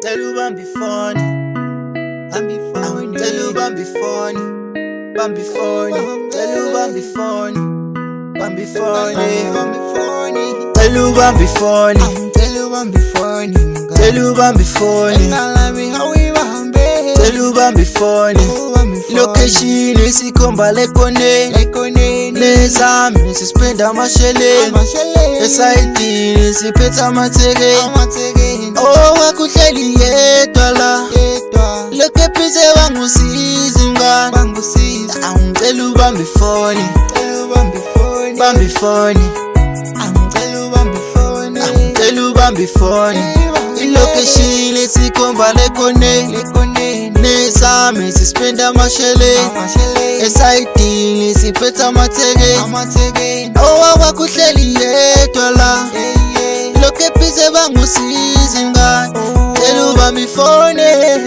Cela ubambe ifoni, cela ubambe ifoni, bamba ifoni, cela ubambe ifoni, bamba ifoni, cela ubambe ifoni, Cela ubambe ifoni. Cela ubambe ifoni, Engalami awuyibambe. Cela ubambe ifoni. Ubambe ifoni. Location isikhomba lekoneni, Ekoneni. Nezami sispenda amasheleni, Amasheleni. Esayidini siphethe amathekeni. Amathekeni. Owakuhleli yedwa la, Yedwa. Lokhu ephize bangusiza mngani. Bangusiza. Angicela ubambe ifoni, Cela ubambe ifoni. Bamba ifoni, Angicela ubambe ifoni. Angicela ubambe ifoni. Ilocation esikhomba lekoneni, Lekoneni. Nezami sispenda amasheleni, Amasheleni. Esayidini siphethe amathekeni. Amathekeni. Owakuhleli yedwa la, Yeah, yeah. Lokhu ephize bangusiza mngani. Oh. Cela ubambe ifoni. Yeah.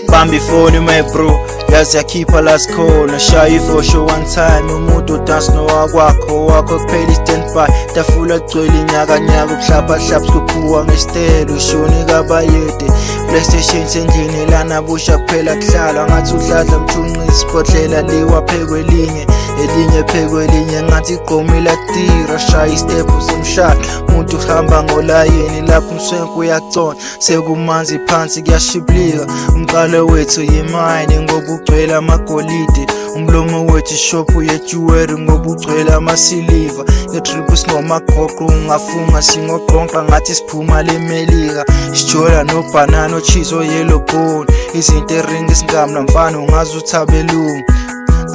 Bamba ifoni, my bro, yazi yakhipha last call, shaya ifosho one time, umuntu udance nowakwakho wakho kuphela i-standby, tafula gcwele inyakanyaka, ukuhlaphahlapha sikuphuwa ngesitelo, ushoni kabayede, PlayStation sendlini lana busha kuphela kuhlalwa ngathi udladla mthunqisi, isibhodlela liwa phekwelinye elinye phekwelinye ngathi igqomi latira, shaya istephu semshado, umuntu uhamba ngolayini lapho umswenko uyacona, sekumanzi phansi kuyashiblika, umqalo wethu yimayini ngoba ugcwele amagolide, umlomo wethu ishophu ye-jewelry ngoba ugcwele amasiliva, ngetrip singomagoqo ungafunga singoqonqa ngathi siphuma lemelika, sijola nobhanana ocheese oyellow bone, izinto eringi singamla mfana ungaze uthabelungu,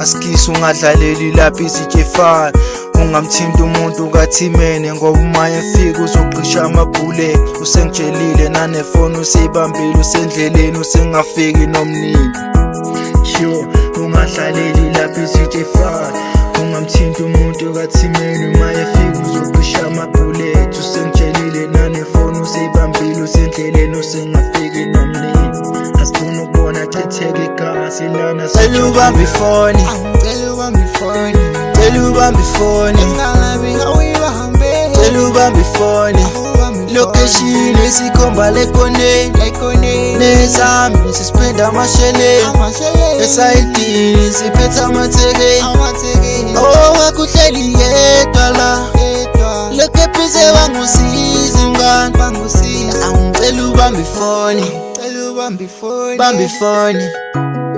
asikisi ungadlaleli lapha izitshefana, ungamthinti umuntu kathimene ngoba uma efika uzogqisha amabhule, usengitshelile nanefoni useyibambile usendleleni usengafiki nomnini. Sure, ungadlaleli lapha izitshefana, ungamthinti umuntu kathimene uma efika uzogqisha amabhulethu, usengitshelile nanefoni useyibambile usendleleni usengafiki nomnini, asifuni ukubona chitheka igazi lana. Cela ubambe ifoni, Angicela ubambe ifoni. Cela ubambe ifoni, Engalami awuyibambe. Cela ubambe ifoni. Ubambe ifoni. Location esikhomba lekoneni, Lekoneni. Nezami sispenda amasheleni, Amasheleni. Esayidini siphethe amathekeni. Amathekeni. Owakuhleli yedwa la, Yedwa. Lokhu ephize bangusiza mngani. Bangusiza. Angicela ubambe ifoni, Cela ubambe ifoni. Bamba ifoni,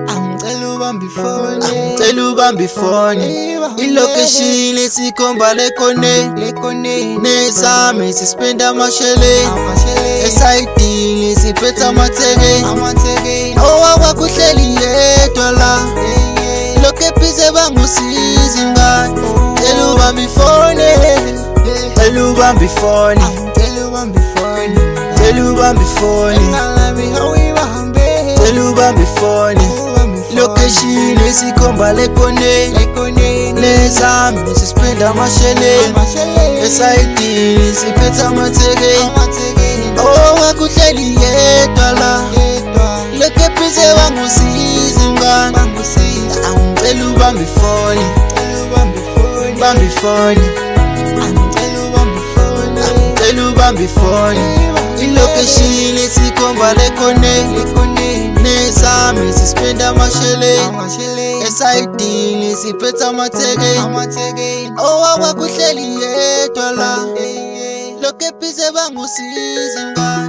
Angicela ubambe ifoni. Angicela ubambe ifoni. Ilocation esikhomba lekoneni, Lekoneni. Nezami sispenda amasheleni, Amasheleni. Esayidini siphethe amathekeni. Amathekeni. Owakuhleli yedwa la, Yeah, yeah. Lokhu ephize bangusiza mngani. Cela ubambe ifoni, Yeah. cela ubambe ifoni, Angicela ubambe ifoni. Cela ubambe ifoni, Engalami awuyibambe. Cela ubambe ifoni. Ubambe ifoni. Location esikhomba lekoneni, Lekoneni. Nezami sispenda amasheleni, Amasheleni. Esayidini siphethe amathekeni. Amathekeni. Owakuhleli yedwa la, Yedwa. Lokhu ephize bangusiza mngani. Bangusiza. Angicela ubambe ifoni, Cela ubambe ifoni. Bamba ifoni, Angicela ubambe ifoni. Cela ubambe ifoni. Ilocation esikhomba lekoneni, Lekoneni. Nezami sispenda amasheleni, Amasheleni. Esayidini siphethe amathekeni. Amathekeni. Owakuhleli yedwa la, Yeah, yeah. Lokhu ephize bangusiza mngani.